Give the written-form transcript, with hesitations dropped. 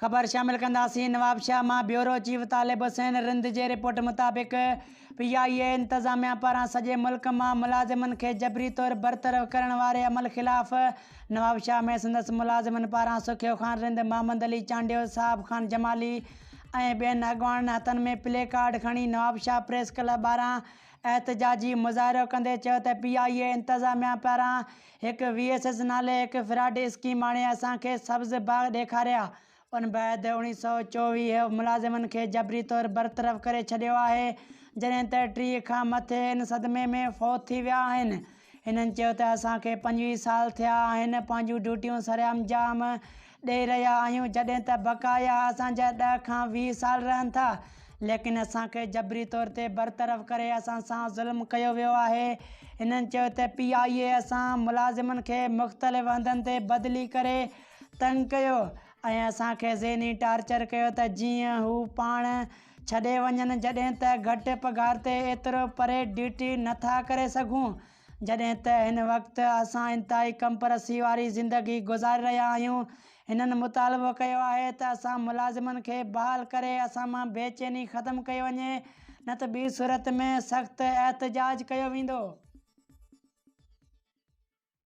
خبر شامل ڪنداسين نوابشاهه مان بيورو چيف طالب حسين رند جي رپورٽ مطابق پي آء اي انتظاميا پاران سڄي ملڪ مان ملازمن کي جبري طور برطرف ڪرڻ واري عمل خلاف نوابشاهه ۾ سندس ملازمن پاران سکيو خان رند، محمد علي چانڊيو، صاحب خان جمالي ۽ ٻين اڳواڻن هٿن ۾ پلي ڪارڊ کڻي نوابشاهه پريس ڪلب ٻاهران احتجاجي مظاهرو ڪندي چيو ته پي آء اي انتظاميا پاران هڪ وي ايس ايس نالي هڪ فراڊ اسڪيم آڻي اسان کي سبز باغ ڏيکاريا ان بعد اوڻيهه سئو 24 ملازمن کي جبري طور برطرف ڪري ڇڏيو آهي جڏهن ته 30 کان مٿي ان صدمي ۾ فوت ٿي ويا آهن. هنن چيو ته اسان کي 25 سال ٿيا آهن پنهنجون ڊيوٽيون سرانجام ڏئي رهيا آهيون جڏهن ته بقايا اسان جا 10 کان 20 سال رهن ٿا ليڪن اسان کي جبري طور تي برطرف ڪري اسان سان ظلم ڪيو ويو آهي. هنن چيو ته پي آء اي اسان ملازمن کي مختلف هنڌن تي بدلي ڪري تنگ ڪيو ۽ اسان کي ذهني ٽارچر ڪيو ته جيئن هو پاڻ ڇڏي وڃن جڏهن ته گهٽ پگهار تي ايترو پري ڊيوٽي نه ٿا ڪري سگهون جڏهن ته هن وقت اسان انتهائي ڪمپرسي واري زندگي گذاري رهيا آهيون هنن مطالبو ڪيو آهي ته اسان ملازمن کي بحال ڪري اسان مان بيچيني ختم ڪئي وڃي نه ته ٻي صورت ۾ سخت احتجاج ڪيو ويندو.